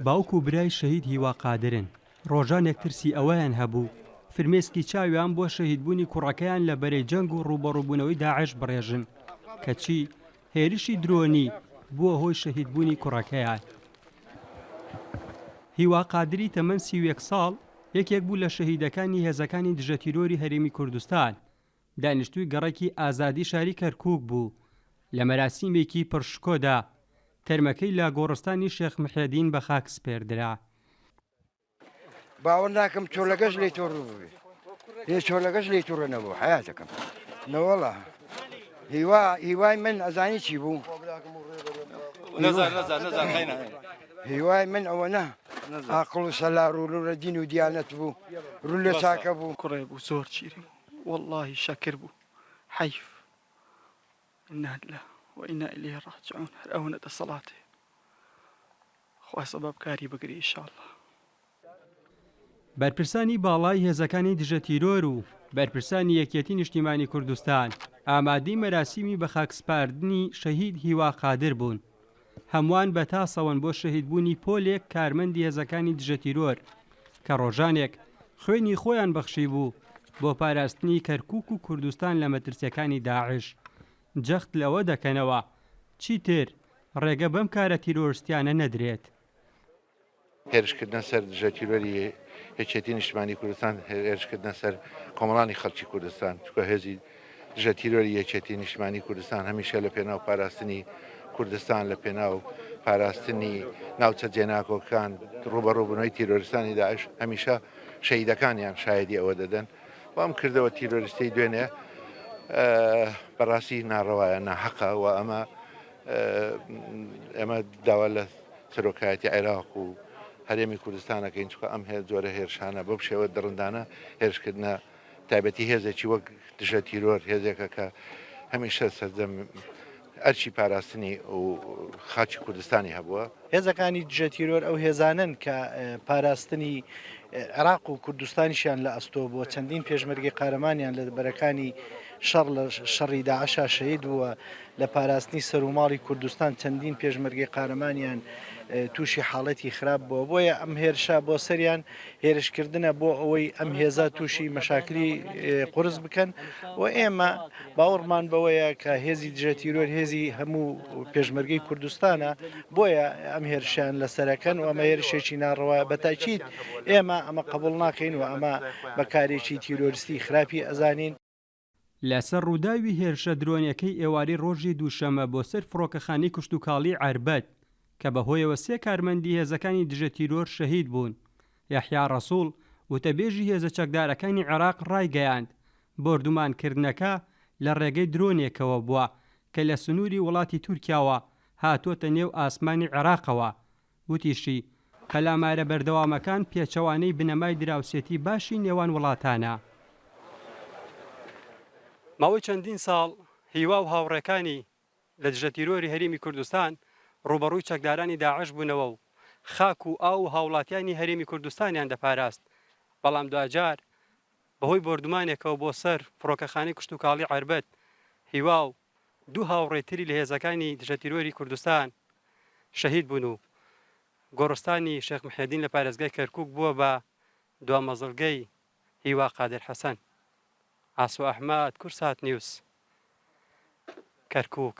باوک و برای شەهید هیوا قادرن، ڕۆژانێک ترسی ئەوەیان هەبوو فرمێسکی چاویان بۆ شەهیدبوونی کوڕەکەیان لە بەرەی جەنگ و ڕووبەڕووبوونەوەی داعش بڕێژن، کەچی هێرشی درۆنی بووە هۆی شەهیدبوونی کوڕەکەیان. هیوا قادری تەمەن 31 ساڵ یەکێک بوو لە شەهیدەکانی هێزەکانی دژەتیرۆری هەرێمی کوردستان، دانیشتووی گەڕەکی ئازادی شاری کەرکووک بوو، لە مەراسیمێکی پڕ شکۆدا تەرمەکەی لە گۆڕستانی شێخ محێدین بە خاک سپێردرا. باوەڕ ناکەم چۆلەکەش لێی تۆڕە ببێ هێ چۆلەکەش لێی توڕە نەبوو حیاتەکەم نەوەڵا هیوا هیوای من ئەزانی چی بوو هیوای من ئەوە نە ئاقڵ و سەلار و لە دین و دیانەت بوو ڕوو لە چاکە بوو کوڕێ بوو زۆر چیری بوو واللهی شەکر بوو حەیف انا لله وانا الیه راجعون هەر ئەوەنە دەسەڵاتێ خوا سەبەبکاری بگری ان شاءاللە. بەرپرسانی باڵای هێزەکانی دژە تیرۆر و بەرپرسانی یەکێتی نیشتیمانی کوردستان ئامادەی مەراسیمی بەخاکسپاردنی شەهید هیوا قادر بوون. هەمووان بە تاسەوەن بۆ شەهیدبوونی پۆلێک کارمەندی هێزەکانی دژە تیرۆر کە ڕۆژانێک خوێنی خۆیان بەخشیبوو بۆ پاراستنی کەرکوک و کوردستان لە مەترسیەکانی داعش جەخت لەوە دەکەنەوە چیتر ڕێگە بەم کارە تیرۆرستیانە نەدرێت. هێرشکردنە سەر دژە تیرۆری یەکێتی نیشتمانی کوردستان هێرشکردنە سەر کۆمەڵانی خەڵکی کوردستان چونکە هێزی دژە تیرۆری یەکێتی نیشتمانی کوردستان هەمیشە لە پێناو پاراستنی کوردستان لە پێناو پاراستنی ناوچە جێناکۆکان ڕوبەڕوبنەوەی تیرۆرستانی داعش هەمیشە شەهیدەکانیان شایدی ئەوە دەدەن و ئەم کردەوە تیرۆریستی دوێنێ بەڕاستی ناڕەوایە ناحەقە و ئەمە ئێمە داوا لە سەرۆکایەتی عێراق و هەرێمی کوردستان ئەکەین چونکە ئەم جۆرە هێرشانە بەم شێوە دڕندانە هێرشکردنە تایبەتی هێزێکی وەک دژە تیرۆر هێزێکە کە هەمیشە سەردەم ئەرچی پاراستنی و خاکی کوردستانی هەبووە. هێزەکانی دژە تیرۆر ئەو هێزانەن کە پاراستنی عێراق و کوردستانیشیان لە ئەستۆ بووە، چەندین پێشمەرگەی قارەمانیان لە بەرەکانی شەڕ لە شەڕی داعشا شەهید بووە، لە پاراستنی سەر و ماڵی کوردستان چەندین پێشمەرگەی قارەمانیان تووشی حاڵەتی خراپ بووە، بۆیە ئەم هێرشە بۆ سەریان هێرشکردنە بۆ ئەوەی ئەم هێزە تووشی مەشاکلی قورس بکەن و ئێمە باوەڕمان بەوەیە کە هێزی دژە تیرۆر هێزی هەموو پێشمەرگەی کوردستانە بۆیە ئەم هێرشیان لەسەرەکەن و ئەمە هێرشێکی ناڕەوایە بە تاکید ئێمە ئەمە قبوڵ ناکەین و ئەمە بە کارێکی تیرۆریستی خراپی ئەزانین. لەسەر ڕووداوی هێرشە درۆنیەکەی ئێوارەی ڕۆژی دووشەممە بۆ سەر فڕۆکەخانەی کشتوکاڵیی عەربەت کە بەهۆیەوە سێ کارمەندی هێزەکانی دژە تیرۆر شەهید بوون، یەحیا ڕەسوڵ، وتەبێژی هێزە چەکدارەکانی عێراق ڕایگەیاند، بۆردومانکردنەکە لە ڕێگەی درۆنێکەوە بووە کە لە سنووری وڵاتی تورکیاوە هاتووەتە نێو ئاسمانی عێراقەوە. وتیشی، پەلامارە بەردەوامەکان پێچەوانەی بنەمای دراوسێتی باشی نێوان وڵاتانە. ماوەی چەندین ساڵ هیوا و هاوڕێکانی لە دژەتیرۆری هەرێمی کوردستان ڕووبەڕووی چەکدارانی داعش بوونەوە و خاک و ئاو و هاوڵاتیانی هەرێمی کوردستانیان دەپاراست، بەڵام دواجار بەهۆی بۆردومانێکەوە بۆ سەر فڕۆکەخانەی کشتوکاڵی عەربەت، هیوا و دوو هاوڕێی تری لە هێزەکانی دژەتیرۆری کوردستان شەهید بوون و گۆڕستانی شێخ محێدین لە پارێزگای کەرکووک بووە بە دوا مەزڵگەی هیوا قادر حەسەن. ئاسۆ ئەحمەد، کوردسات نیوز، کەرکووک.